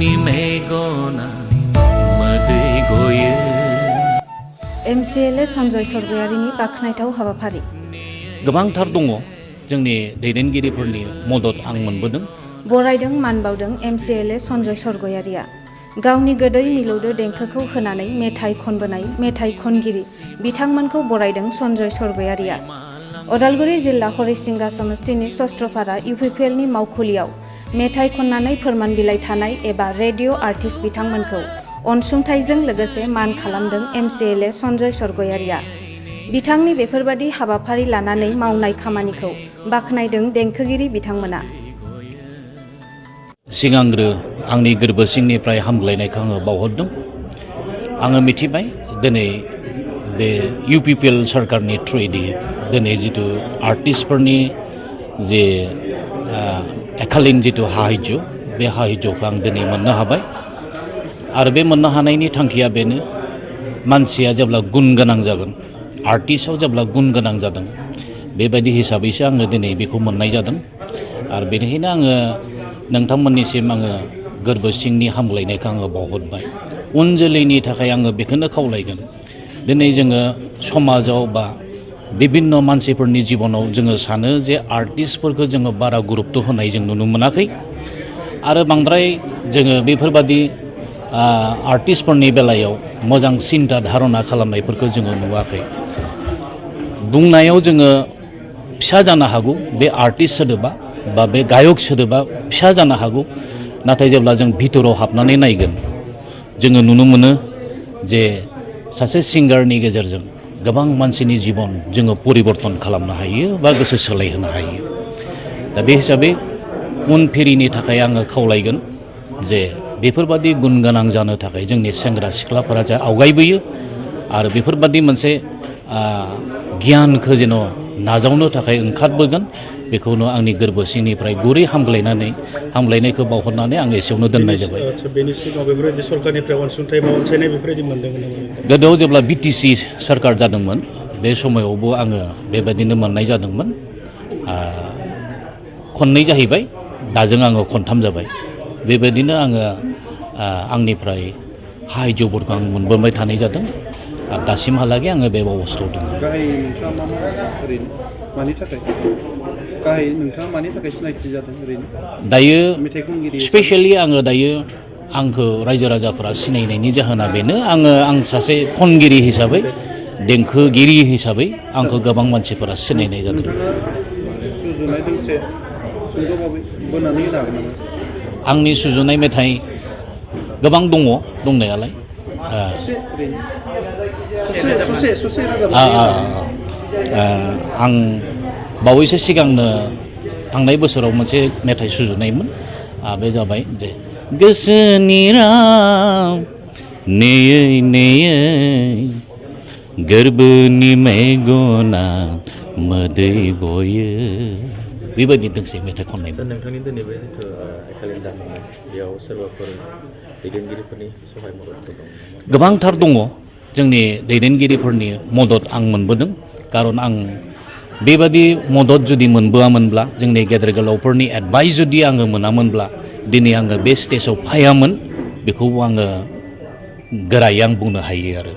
गोरबोनि मेगना मोदै गयो। MCLA सन्जय सरगयारिनि बाख्नायथाव हाबाफारि गोबांथार दङ जोंनि दैदेनगिरिफोरनि मदद आं मोनबोदों। बरायदों मानबावदों MCLA सन्जय सरगयारिया गावनि गोदै मिलौदो देंखोखौ होनानै मेथाइ खनबोनाय मेथाइ खनगिरि बिथांमोनखौ बरायदों सन्जय सरगयारिया। अदालगुरि जिल्ला हरिसिंगा समष्टिनि सस्त्रपारा UPPLनि मावखुलियाव मेथाइ खननानै फोरमान बिलाइ थानाय एबा रेडिअ आर्टिस्ट बिथांमोनखौ अनसुंथाइजों लोगोसे मान खालामदों MCLA सन्जय सरगयारिया। बिथांनि बेफोरबादि हाबाफारि लानानै मावनाय खामानिखौ बाख्नायदों देंखोगिरि बिथांमोना। सिगांग्रो आंनि गोरबो सिंनिफ्राय हामग्लायनायखौ आङो बावहरदों। आङो मिथिबाय दिनै बे UPPL सरकारनि थ्रुयै दिनै जिथु आर्टिस्टफोरनि जे एकालिन जिथु हाहिज्य बे हाहिज्यखौ आं दिनै मोननो हाबाय। आरो बे मोननो हानायनि थांखिया बेनो मानसिया जेब्ला गुन गोनां जागोन आर्टिस्टआव जेब्ला गुन गोनां जादों बेबायदि हिसाबैसो आङो दिनै बेखौ मोननाय जादों। आरो बेनिखायनो आङो नोंथांमोननिसिम आङो गोरबो सिंनि हामग्लायनायखौ आङो बावहरबाय। उन जोलैनि थाखाय आङो बेखौनो खावलायगोन दिनै जोङो समाजाव बा बिभिन्न मानसिफोरनि जिबनाव जोङो सानो जे आर्टिस्टफोरखौ जोङो बारा गुरुत्व होनाय जों नुनो मोनाखै। आरो बांद्राय जोङो बेफोरबादि आर्टिस्टफोरनि बेलायाव मोजां सिन्था धारना खालामनायफोरखौ जोङो नुवाखै। बुंनायाव जोङो फिसा जानो हागौ बे आर्टिस्ट सोदोबा बा बे गायक सोदोबा फिसा जानो हागौ, नाथाय जेब्ला जों भितराव हाबनानै नायगोन जोङो नुनो मोनो जे सासे सिंगारनि गेजेरजों गोबां मानसिनि जिबन जोङो परिबर्तन खालामनो हायो बा गोसो सोलायहोनो हायो। दा बे हिसाबै उनफिरिनि थाखाय आङो खावलायगोन जे बेफोरबादि गुन गोनां जानो थाखाय जोंनि सेंग्रा सिख्लाफोरा जा आवगायबोयो आरो बेफोरबादि मोनसे गियानखौ जेन' नाजावनो थाखाय ओंखारबोगोन बेखौनो आंनि गोरबो सिंनिफ्राय गुरै हामग्लायनायखौ बावहरनानै आं एसेयावनो दोननाय जाबाय। बेनि सिगाङाव बेफोरबायदि सरकारनिफ्राय अनसुंथाइ बा अनसायनाय बेफोरबायदि मोनदोंमोन नामा? गोदोआव जेब्ला BTC सरकार जादोंमोन बे समायावबो आङो बेबायदिनो मोननाय जादोंमोन। खननै जाहैबाय, दाजों आङो खनथाम जाबाय। बेबायदिनो आङो आंनिफ्राय हाइजफोरखौ आं मोनबोबाय थानाय जादों आरो दासिमहालागै आङो बे अबस्थायाव दङ। गाहाय नोंथाङा ओरैनो मानि थाखाय सिनायथि जादों ओरैनो? दायो स्पेसियेलि आङो दायो आंखौ रायजो राजाफोरा सिनायनायनि जाहोना बेनो आं सासे खनगिरि हिसाबै देंखोगिरि हिसाबै आंखौ गोबां मानसिफोरा सिनायनाय जादों। सुजुनाय दोंसे सुंद'बाबो बोनानै होनो हागोन नामा? आंनि सुजुनाय मेथाइ गोबां दङ दंनायालाय। आं बावैसो सिगांनो थांनाय बोसोराव मोनसे मेथाइ सुजुनायमोन। बे जाबाय जे गोसोनि राव नेयै नेयै गोरबोनि मेगना मोदै गयो, बेबायदि दोंसे मेथाइ खननायमोन। नोंथांनि दिनै बे जिथु एकालिन दामनाय बेयाव सोरबाफोर दैदेनगिरिफोरनि सहाय मददफोर दं? गोबांथार दङ जोंनि दैदेनगिरिफोरनि मदद आं मोनबोदों। खारन आं बेबादि मदद जुदि मोनबोआमोनब्ला जोंनि गेदेर गोलावफोरनि एडभाइस जुदि आङो मोनामोनब्ला दिनै आङो बे स्टेजाव फैयामोन, बेखौ आङो गोरायै आं बुंनो हायो आरो।